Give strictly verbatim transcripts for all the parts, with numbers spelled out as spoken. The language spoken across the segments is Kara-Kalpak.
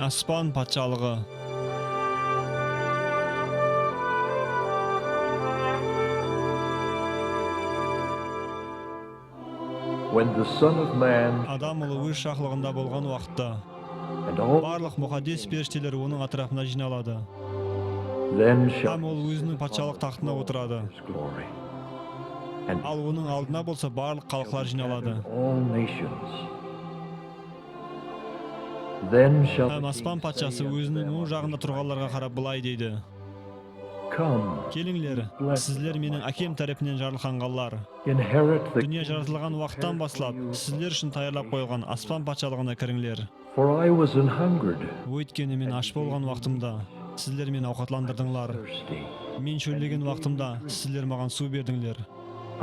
Aspan patshalıǵı. When the Son of Man Adam ulı óz shaqlıǵında bolǵan waqıtta, and all barlıq muqaddes perishteler onıń átirapına jıynaladı. Then shall Hám ol óziniń patshalıq taxtına otıradı. His glory. And Al onıń aldına bolsa barlıq xalıqlar jıynaladı. All nations. Then shall Hám the aspan king patshası say unto óziniń them oń on jaǵında his turǵanlarǵa right qarap bılay deydi. Come, Kelińler, blessed sizler of meniń my Ákem tárepinen jarlıqlanǵanlar. Inherit the Dúnya kingdom jaratılǵan waqıttan prepared for baslap you sizler ushın tayarlap qoyılǵan aspan patshalıǵına kirińler. For I was an hungered, Óytkeni men ash bolǵan waqtımda sizler meni awqatlandırdıńlar. Thirsty, Men shóllegen waqtımda sizler maǵan suw berdińler.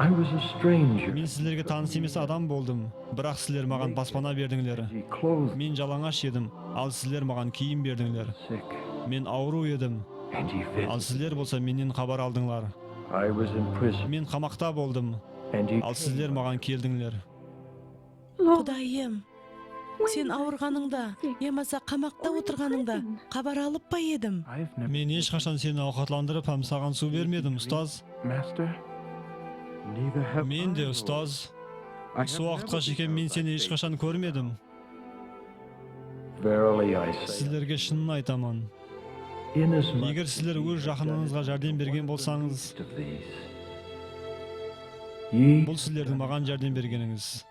I was a stranger, Men sizlerge tanıs emes adam boldım, biraq sizler maǵan baspana berdińler. Ye clothed Men jalańash edim, al sizler maǵan kiyim berdińler. Sick, Men awırıw edim, and ye visited al sizler bolsa mennen xabar aldıńlar. I was in prison, Men qamaqta boldım, and ye al sizler came maǵan keldińler. Qudayım, sen awırǵanıńda yamasa qamaqta otırǵanıńda xabar alıp pa edim? Men hesh qashan seni awqatlandırıp hám saǵan suw bermedim, ustaz. Men de, ustaz. Usı waqıtqa shekem men seni hesh qashan kórmedim. Sizlerge shının aytaman. Eger sizler óz jaqınıńızǵa járdem bergen bolsańız, bul sizlerdiń maǵan járdem bergenińiz.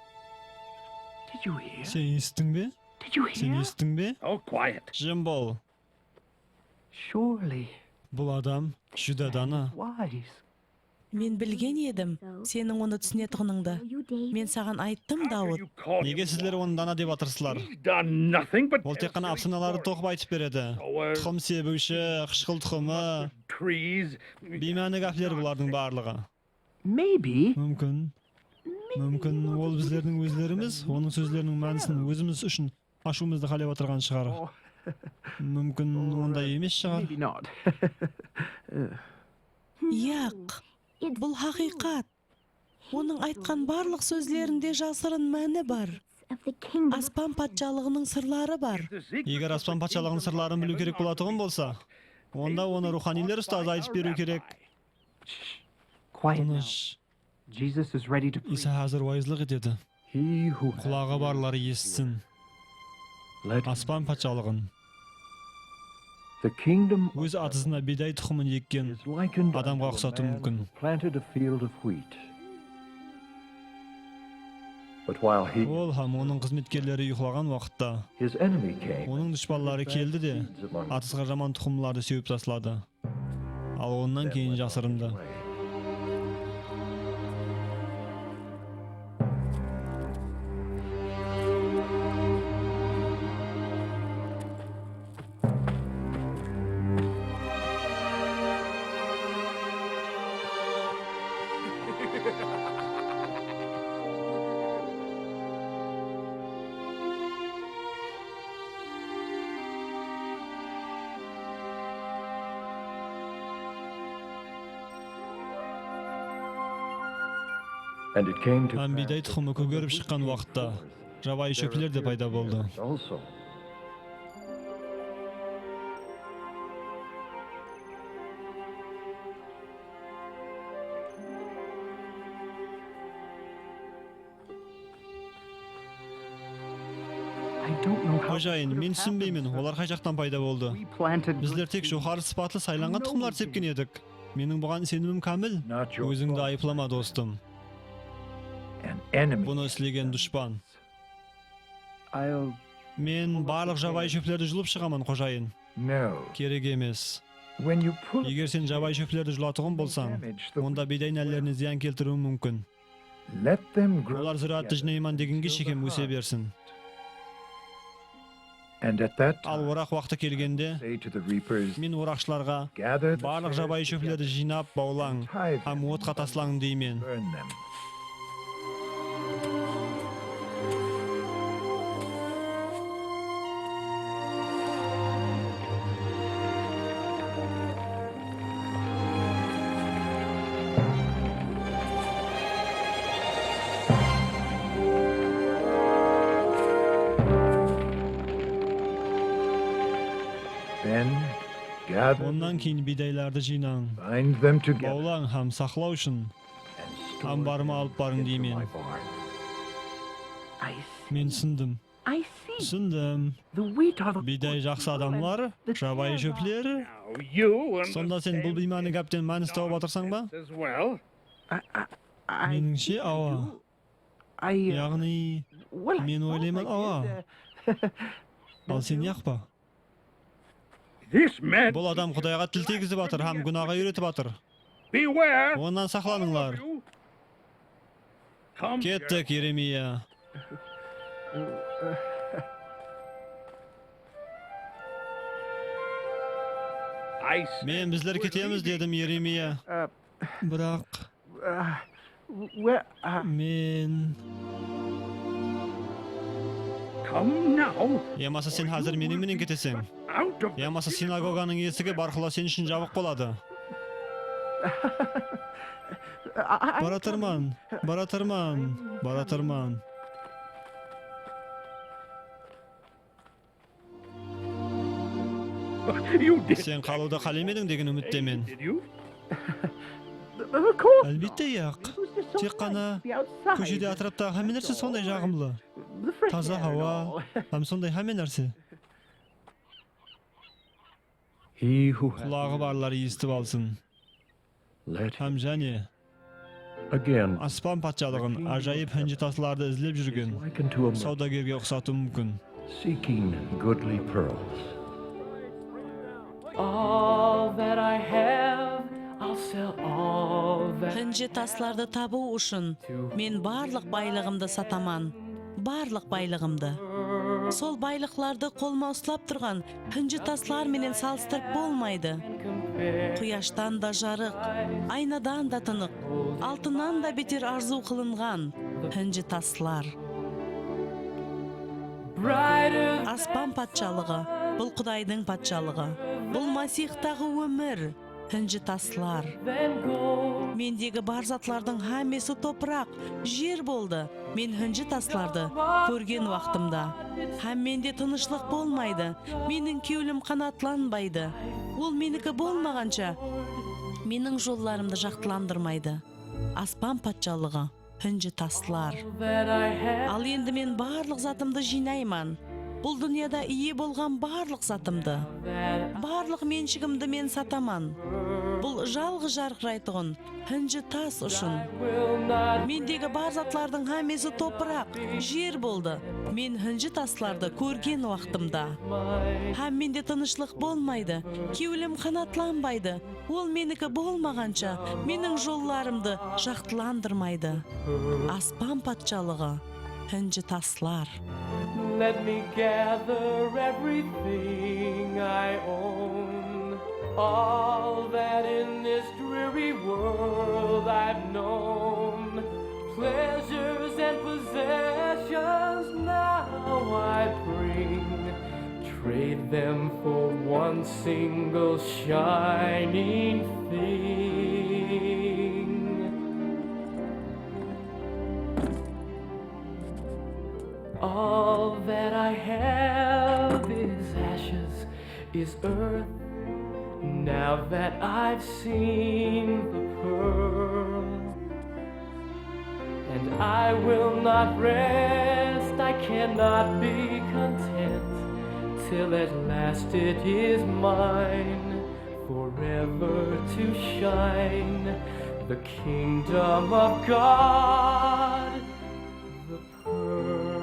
Sen esittiń be? Sen esittiń be? Jim bol. Bul adam júdá dana. Men bilgen edim, seniń onı túsinetuǵınıńdı. Men saǵan ayttım, Dawıt. Nege sizler onı dana dep atırsızlar? Ol tek ǵana ápsanalardı toqıp aytıp beredi. Tuqım sebiwshi, qıshqıl tuqımı. Biymáni gápler bulardıń barlıǵı. Múmkin. Múmkin, ol bizlerdiń ózlerimiz, onıń sózleriniń mánisin ózimiz ushın ashıwımızdı qálep atırǵan shıǵar. Múmkin, onday emes shıǵar. Yaq, bul haqıyqat. Onıń aytqan barlıq sózlerinde jasırın máni bar. Aspan patshalıǵınıń sırları bar. Eger Aspan patshalıǵınıń sırların biliw kerek bolatuǵın bolsa, onda onı ruwxaniyler ustazı aytıp beriw kerek. Tınısh. Isa házir wayızlıq etedi. Qulaǵı barlar esitsin. Aspan patshalıǵın óz atızına biyday tuqımın ekken adamǵa uqsatıw múmkin. Ol hám onıń xızmetkerleri uyıqlaǵan waqıtta onıń dushpanları keldi de, atızǵa jaman tuqımlardı sewip tasladı. Al onnan keyin jasırındı. Hám biyday tuqımı kógerip shıqqan waqıtta, jawayı shópler de payda boldı. Xojayın, men túsinbeymen, olar qay jaqtan payda boldı? Bizler tek joqarı sıpatlı saylanǵan tuqımlardı sepken edik. Meniń buǵan isenimim kámil. Ózińdi ayıplama, dostım. Bunı islegen dushpan. Men barlıq jawayı shóplerdi julıp shıǵaman, xojayın. Kerek emes. Eger sen jawayı shóplerdi julatuǵın bolsań, onda biyday nállerine zıyan keltiriwi múmkin. Olar zúráátti jıynayman degenge shekem óse bersin. Al oraq waqtı kelgende, men oraqshılarǵa, barlıq jawayı shóplerdi jıynap, bawlań hám otqa taslań, deymen. Onnan keyin biydaylardı jıynań, bawlań hám saqlaw ushın ambarıma alıp barıń deymen. Men túsindim. Túsindim. Biyday jaqsı adamlar, jabayı shópler. Sonda sen bul biymáni gápten mánis tawıp atırsań ba? Menińshe, awa. Yaǵnıy, men oylayman, awa. Al sen yaqpa? Bul adam Qudayǵa til tiygizip atır hám gúnaǵa úyretip atır. Onnan saqlanıńlar. Kettik, Yeremiya. Men, bizler ketemiz, dedim, Yeremiya. Biraq men... Yamasa sen házir meniń menen keteseń. Yamasa sinagoganıń esigi barqıla sen ushın jabıq boladı. Baratırman, baratırman, baratırman. Sen qalıwdı qálemediń degen úmittemen. Álbette, yaq. Tek ǵana kóshede, átiraptaǵı hámme nárse sonday jaǵımlı. Taza hawa hám sonday hámme nárse. Qulaǵı barlar esitip alsın. Hám jáne aspan patshalıǵın ájayıp hínji taslardı izlep júrgen sawdagerge uqsatıwı múmkin. Seeking goodly pearls. All that I have, I'll sell all that... Hínji taslardı tabıw ushın men barlıq baylıǵımdı sataman. Barlıq baylıǵımdı. Sol baylıqlardı qolıma uslap turǵan hínji taslar menen salıstırıp bolmaydı. Quyashtan da jarıq, aynadan da tınıq, altınnan da beter arzıw qılınǵan hínji taslar. Aspan patshalıǵı, bul Qudaydıń patshalıǵı, bul Masiyxtaǵı ómir. Hínji taslar. Mendegi bar zatlardıń hámmesi topıraq, jer boldı. Men hínji taslardı kórgen waqtımda. Hám mende tınıshlıq bolmaydı. Meniń kewlim qanatlanbaydı. Ol meniki bolmaǵansha, meniń jollarımdı jaqtılandırmaydı. Aspan patshalıǵı. Hínji taslar. Al endi men barlıq zatımdı jıynayman. Bul dúnyada iye bolǵan barlıq zatımdı. Barlıq menshigimdi men sataman. Bul jalǵız jarqıraytuǵın hínji tas ushın. Mendegi bar zatlardıń hámmesi topıraq, jer boldı. Men hínji taslardı kórgen waqtımda. Hám mende tınıshlıq bolmaydı, kewlim qanatlanbaydı. Ol meniki bolmaǵansha, meniń jollarımdı jaqtılandırmaydı. Aspan patshalıǵı, hínji taslar. Let me gather everything I own, all that in this dreary world I've known. Pleasures and possessions now I bring. Trade them for one single shining thing. All that I have is ashes, is earth, now that I've seen the pearl. And I will not rest, I cannot be content, till at last it is mine, forever to shine, the kingdom of God, the pearl.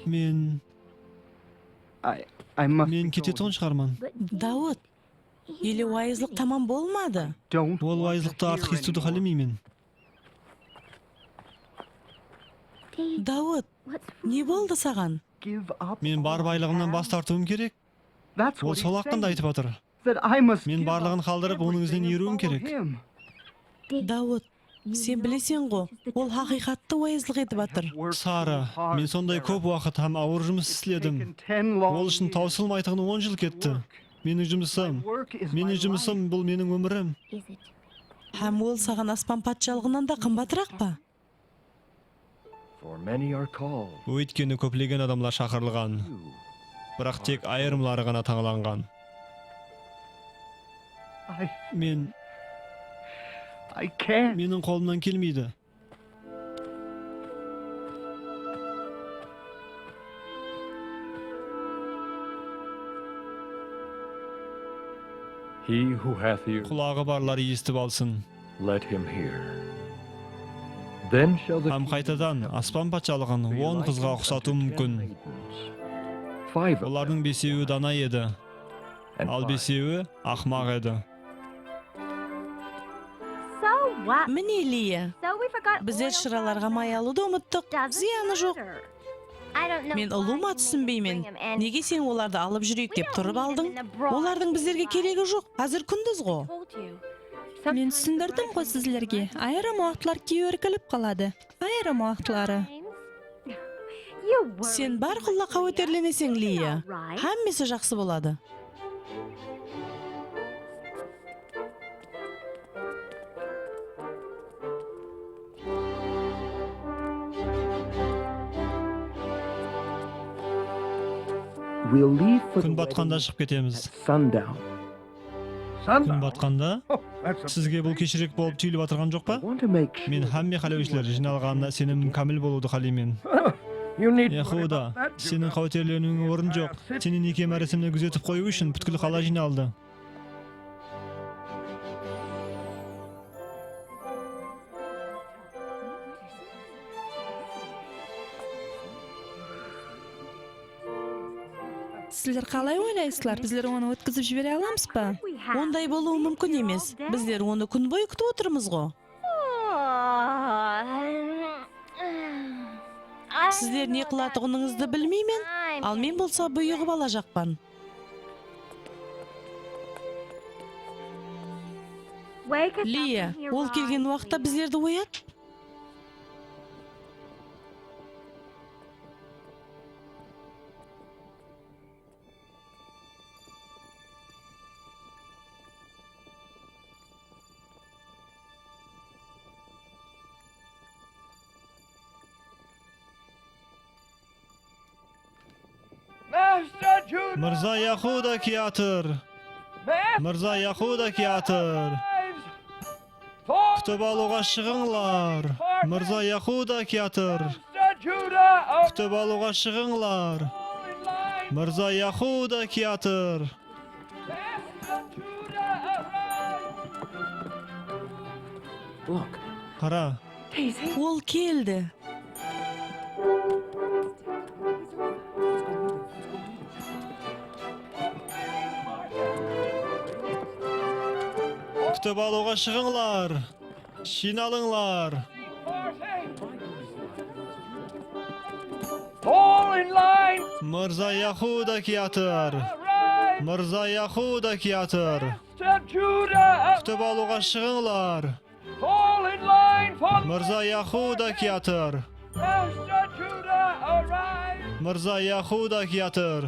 Men, men ketetuǵın shıǵarman. Dawıt, ele wayızlıq tamam bolmadı? Ol wayızlıqtı artıq esitiwdi qálemeymen. Dawıt, ne boldı saǵan? Men bar baylıǵımnan bas tartıwım kerek. Ol sol haqqında aytıp atır. Men barlıǵın qaldırıp, onıń izinen eriwim kerek. Dawıt, sen bileseń-ǵo, ol haqıyqattı wayızlıq etip atır. Sara, men sonday kóp waqıt hám awır jumıs isledim. Ol ushın tawsılmaytuǵın on jıl ketti. Meniń jumısım, meniń jumısım, bul meniń ómirim. Is it? Hám ol saǵan aspan patshalıǵınan da qımbatıraq pa? Óytkeni kóplegen adamlar shaqırılǵan, biraq tek ayırımları ǵana tańlanǵan. Men, meniń qolımnan kelmeydi. He who hath ears, qulaǵı barlar esitip alsın. Let him hear. Then shall the kingdom of heaven be likened unto ten maidens. Hám qaytadan aspan patshalıǵın on qızǵa uqsatıw múmkin. Five of them were wise. Olardıń besewi dana edi, al besewi aqmaq edi. Mine, Liya, bizler shıralarǵa may alıwdı umıttıq. Zıyanı joq. Men ulıwma túsinbeymen. Nege sen olardı alıp júreyik dep turıp aldıń? Olardıń bizlerge keregi joq. Házir kúndiz ǵo. Men túsindirdim ǵo sizlerge. Ayırım waqıtlar kewi irkilip qaladı. Ayırım waqıtları. Sen bárqulla qáweterleneseń, Liya. Hámmesi jaqsı boladı. We'll leave for the wedding at sundown. Kún batqanda shıǵıp ketemiz. Kún batqanda? Sizge bul keshirek bolıp túyilip atırǵan joq pa? Men hámme qálewshiler jıynalǵanına isenim kámil bolıwdı qáleymen. Yahuda, seniń qáweterleniwińe orın joq. Seni neke máresimine gúzetip qoyıw ushın pútkil qala jıynaldı. Sizler qalay oylaysızlar? Bizler onı ótkizip jibere alamız ba? Onday bolıwı múmkin emes. Bizler onı kún boyı kútip otırmız ǵo. Sizler ne qılatuǵınıńızdı bilmeymen, al men bolsa buyıǵıp alajaqpan. Liya, ol kelgen waqıtta bizlerdi oyat. Mırza Yahuda kiyatır! Mırza Yahuda kiyatır! Kútip alıwǵa shıǵıńlar! Mırza Yahuda kiyatır! Kútip alıwǵa shıǵıńlar! Mırza Yahuda kiyatır! Qara! Ol keldi! Kútip alıwǵa shıǵıńlar! Jıynalıńlar! Mırza Yahuda kiyatır! Mırza Yahuda kiyatır! Kútip alıwǵa shıǵıńlar! Mırza Yahuda kiyatır! Mırza Yahuda kiyatır!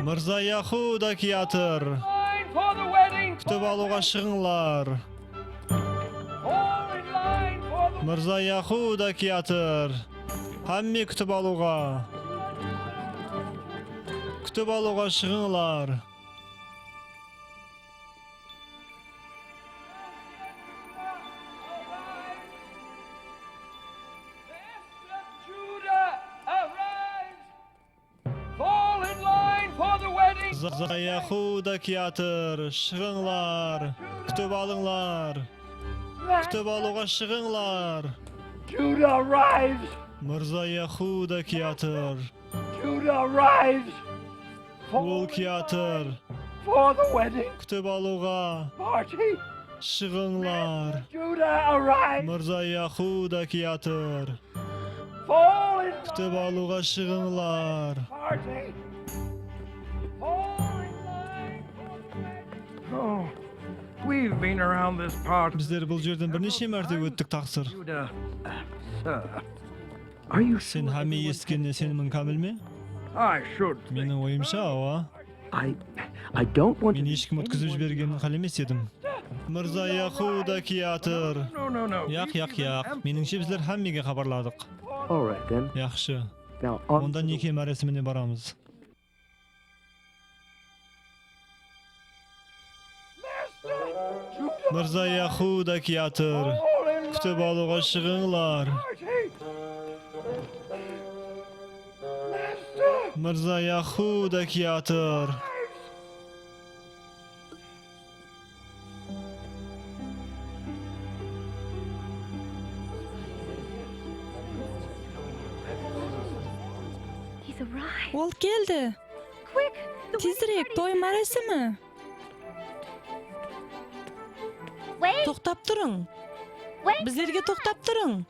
Mırza Yahuda kiyatır! Kútip alıwǵa shıǵıńlar! Mırza Yahuda kiyatır! Hámme kútip alıwǵa! Kútip alıwǵa shıǵıńlar! Za-, Yahuda kiyatır, shıǵıńlar, kútip alıńlar. Kútip alıwǵa shıǵıńlar. Mırza Yahuda kiyatır. Ol kiyatır. Kútip alıwǵa. Shıǵıńlar. Judah arrives. Mırza Yahuda kiyatır. Fall in line. Kútip alıwǵa shıǵıńlar. Party. Fall in line for the wedding. Oh, we've been around this part. Bizler bul jerden bir neshe márte óttik, taqsır. Judah, sir. Sen hámme esitkenine isenimin kámil me? Meniń oyımsha, awa. Men hesh kim ótkizip jibergenin qálemes edim. Mırza Yahuda kiyatır. Yaq, yaq, yaq. Menińshe, bizler hámmege xabarladıq. Yaqshı. Onda neke máresimine baramız. Mırza Yahuda kiyatır. Kútip alıwǵa shıǵıńlar. Mırza Yahuda kiyatır. Ol keldi. Tezirek, toy márasimi. Toqtap turıń. Bizlerge toqtap turıń.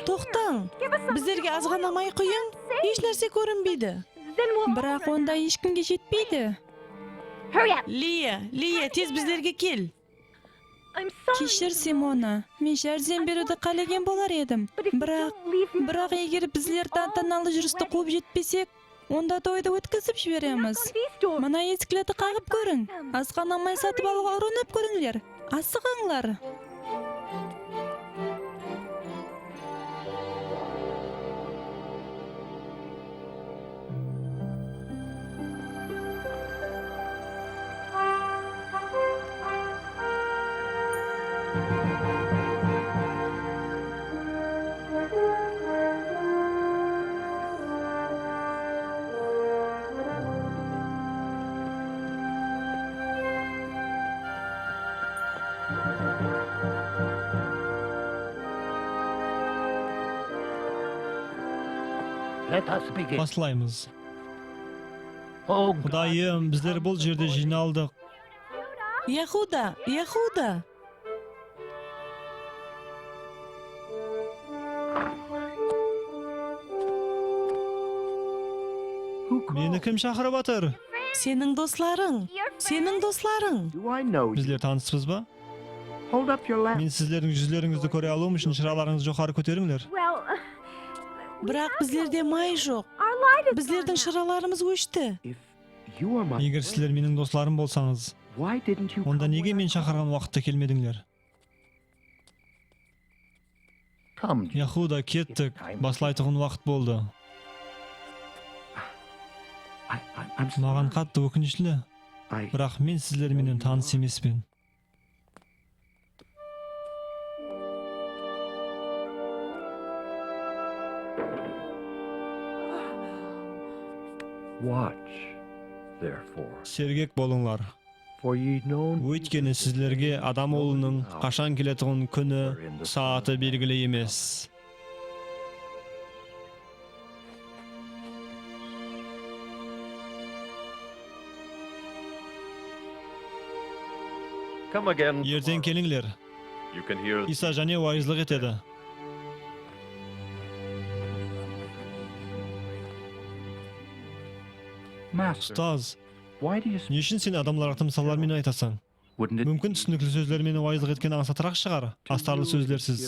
Toqtań. Bizlerge azǵana may quyıń. Hesh nárse kórinbeydi. Biraq onda hesh kimge jetpeydi. Liya, Liya, tez bizlerge kel. Keshir, Simona, men járdem beriwdi qálegen bolar edim. Biraq, biraq eger bizler tántanalı júristi quwıp jetpesek, onda toydı ótkizip jiberemiz. Mına esiklerdi qaǵıp kóriń. Azǵana may satıp alıwǵa urınıp kórińler. Asıǵıńlar. Baslaymız. Qudayım, bizler bul jerde jıynaldıq. Yahuda, Yahuda! Meni kim shaqırıp atır? Seniń doslarıń, seniń doslarıń. Bizler tanıspız ba? Men sizlerdiń júzlerińizdi kóre alıwım ushın shıralarıńızdı joqarı kóterińler. Biraq bizlerde may joq. Bizlerdiń shıralarımız óshti. Eger sizler meniń doslarım bolsańız, onda nege men shaqırǵan waqıtta kelmedińler? Yahuda, kettik. Baslaytuǵın waqıt boldı. Maǵan qattı ókinishli, biraq men sizler menen tanıs emespen. Sergek bolıńlar. Óytkeni sizlerge Adam Ulınıń qashan keletuǵın kúni, saatı belgili emes. Erteń kelińler. Iysa jáne wayızlıq etedi. Ustaz, ne ushın sen adamlarǵa tımsallar menen aytasań? Múmkin, túsinikli sózler menen wayızlıq etken ańsatıraq shıǵar, astarlı sózlersiz.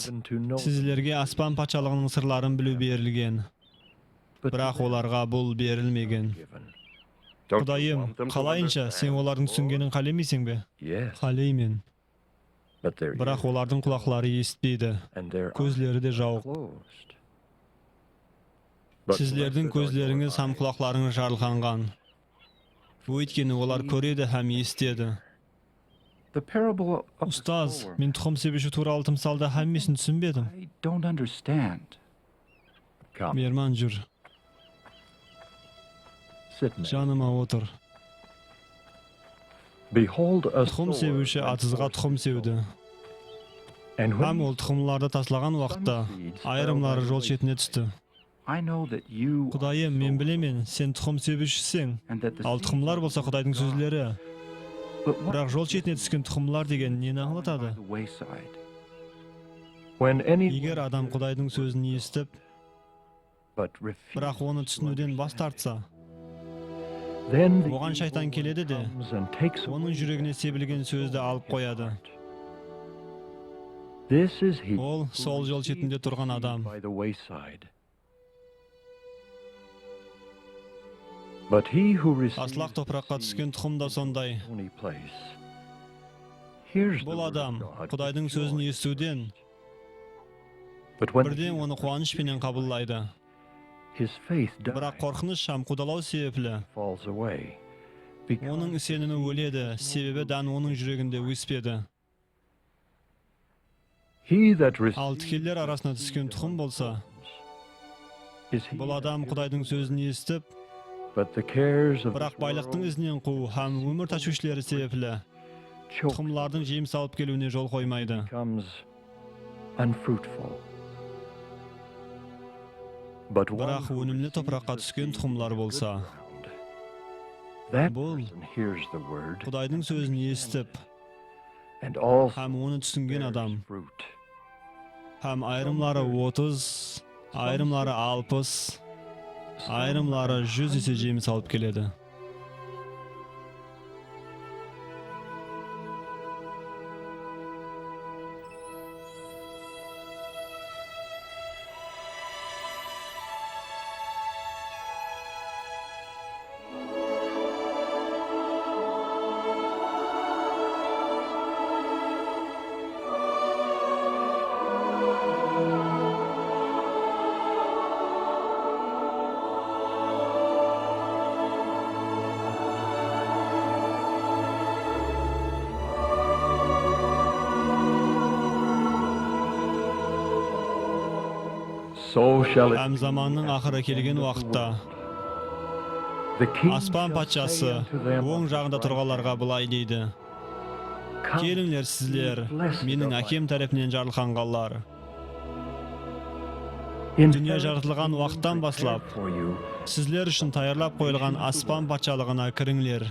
Sizlerge aspan patshalıǵınıń sırların biliw berilgen. Biraq olarǵa bul berilmegen. Qudayım, qalayınsha, sen olardıń túsingenin qálemeyseń be? Qáleymen. Biraq olardıń qulaqları esitpeydi, kózleri de jawıq. Sizlerdiń kózlerińiz hám qulaqlarıńız jarlıqanǵan. Óytkeni olar kóredi hám esitedi. Ustaz, men tuqım sebiwshi tuwralı tımsalda hámmesin túsinbedim. Miyirman júr. Janıma otır. Tuqım sebiwshi atızǵa tuqım sewdi. Hám ol tuqımlardı taslaǵan waqıtta ayırımları jol shetine tústi. Qudayım, men bilemen, sen tuqım sebiwshiseń, al tuqımlar bolsa Qudaydıń sózleri. Biraq jol shetine túsken tuqımlar degen neni ańlatadı? Eger adam Qudaydıń sózin esitip, biraq onı túsiniwden bas tartsa, oǵan shaytan keledi de, onıń júregine sebilgen sózdi alıp qoyadı. Ol sol jol shetinde turǵan adam. Aslaq topıraqqa túsken tuqım da sonday. Bul adam Qudaydıń sózin esitiwden birden onı quwanısh penen qabıllaydı. Biraq qorqınısh hám qudalaw sebepli onıń isenimi óledi, sebebi dán onıń júreginde óspedi. Al tikeller arasına túsken tuqım bolsa, bul adam Qudaydıń sózin esitip, biraq baylıqtıń izinen quwıw hám ómir táshwishleri sebepli tuqımlardıń jemis alıp keliwine jol qoymaydı. Biraq ónimli topıraqqa túsken tuqımlar bolsa, bul Qudaydıń sózin esitip, hám onı túsingen adam. Hám ayırımları otız, ayırımları alpıs, ayırımları júz ese jemis alıp keledi. Hám zamannıń aqırı kelgen waqıtta Aspan patshası oń jaǵında turǵanlarǵa bılay deydi: Kelińler, sizler, meniń Ákem tárepinen jarılǵanlar. Dúnya jaratılǵan waqıttan baslap sizler ushın tayarlap qoyılǵan Aspan patshalıǵına kirińler.